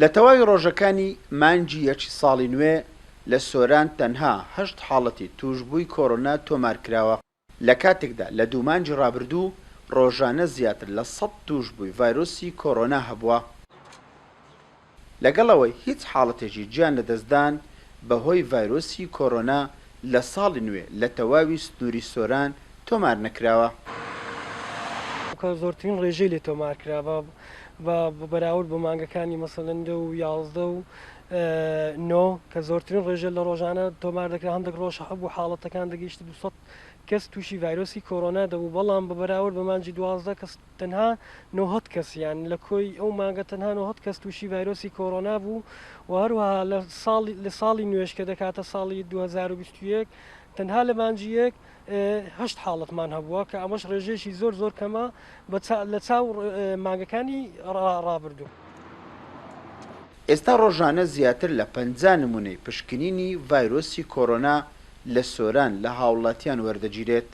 لە تەواوی ڕۆژەکانی مانگی یەکی ساڵی نوێ لە سۆران تەنها هەشت حاڵەتی تووشبووی کۆرۆنا تۆمارکراوە، لە کاتێکدا لە دوو مانگی ڕابردوو ڕۆژانە زیاتر لە سەد تووشبووی ڤایرۆسی کۆرۆنا هەبووە. لەگەڵ ئەوەی هیچ حاڵەتێکی گیان لەدەستدان بەهۆی ڤایرۆسی کۆرۆنا لە ساڵی نوێ لە تەواوی سنووری سۆران تۆمار نەکراوە. کە زۆرترین ڕێژەی لێ تۆمار کرا بە بە بەراورد بە مانگەکانی مەسەلەن دە و 11 و نۆ کە زۆرترین ڕێژە لە ڕۆژانە تۆمار دەکرا هەندێک ڕۆژ هەبوو حاڵەتەکان دەگەیشتە 200 کەس تووشی ڤایرۆسی کۆرۆنا دەبوو بەڵام بە بەراورد بە مانگی 12 کەس تەنها نۆهەد کەس یان لە کۆی ئەو مانگە تەنها نۆهەد کەس تووشی ڤایرۆسی کۆرۆنا بوو و هەروەها لە ساڵی لە ساڵی نوێش کە دەکاتە ساڵی 2021 تەنها لە مانگی یەک هەشت حاڵەتمان هەبووە کە ئەمەش ڕێژەیەکی زۆر زۆر کەمە لە چاو مانگەکانی ڕابردوو. ئێستا ڕۆژانە زیاتر لە 50 نمونەی پشکنینی ڤایرۆسی کۆرۆنا لە سۆران لە هاوڵاتیان وەردەگیرێت،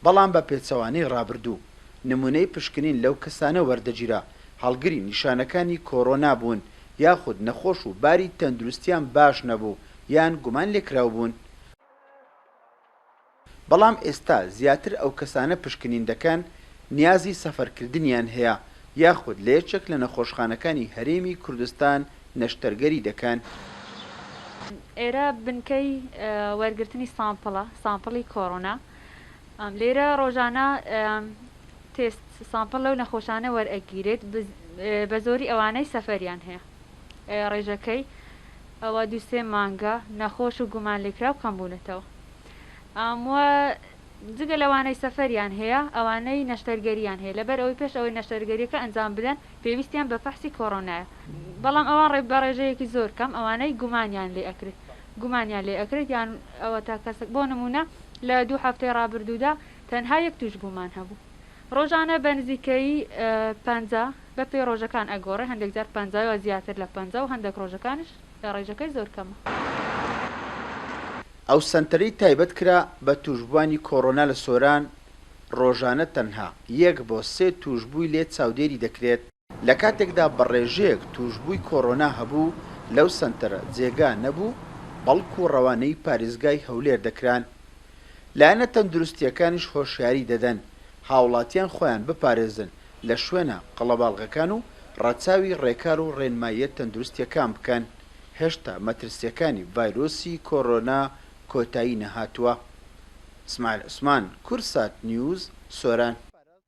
بەڵام بە پێچەوانەی ڕابردوو نمونەی پشکنین لەو کەسانە وەردەگیرا هەڵگری نیشانەکانی کۆرۆنا بوون یاخود نەخۆش و باری تەندروستیان باش نەبوو یان گومانلێکراو بوون، بەڵام ئێستا زیاتر ئەو کەسانە پشکنین دەکەن نیازی سەفەرکردنیان هەیە یاخود لە یەکێک لە نەخۆشخانەکانی هەرێمی کوردستان نەشتەرگەری دەکەن. ئێرە بنکەی وەرگرتنی سامپڵە، سامپڵی کۆرۆنا. لێرە ڕۆژانە تێست سامپڵ لەو نەخۆشانە وەرئەگیرێت بە زۆری ئەوانەی سەفەریان هەیە ڕێژەکەی ئەوە دوو سێ مانگە نەخۆش و گومانلێکراو کەم بوونەتەوە وە جگە لەوانەی سەفەریان هەیە ئەوانەی نەشتەرگەریان هەیە لەبەر ئەوەی پێش ئەوەی نەشتەرگەریەکە ئەنجام بدەن پێویستیان بە فەحسی کۆرۆنایە بەڵام ئەوان ڕێ بە ڕێژەیەکی زۆر کەم ئەوانەی گومانیان لێ ئەکرێت گومانیان لێ ئەکرێت یان ئەوەتا کەسێک بۆ نموونە لە دوو هەفتەی ڕابردوودا تەنها یەک تووشبوومان هەبوو ڕۆژانە بە نزیکەیی 50 بە پێی ڕۆژەکان ئەگۆڕێ هەندێک جار 50 و زیاتر لە 50 و هەندێک ڕۆژەکانیش ڕێژەکەی زۆر کەمە. ئەو سەنتەرەی تایبەت کرا بە تووشبووانی کۆرۆنا لە سۆران، ڕۆژانە تەنها یەک بۆ سێ تووشبووی لێ چاودێری دەکرێت، لە کاتێکدا بە ڕێژەیەک تووشبووی کۆرۆنا هەبوو لەو سەنتەرە جێگا نەبوو، بەڵکو ڕەوانەی پارێزگای هەولێر دەکران. لایەنە تەندروستییەکانیش هۆشیاری دەدەن هاوڵاتیان خۆیان بپارێزن لە شوێنە قەڵەباڵغەکان و ڕەچاوی ڕێکار و ڕێنماییە تەندروستییەکان بکەن، هێشتا مەترسییەکانی ڤایرۆسی کۆرۆنا کۆتایی نەهاتووە. سمایل عوسمان، کوردسات نیوز، سۆران.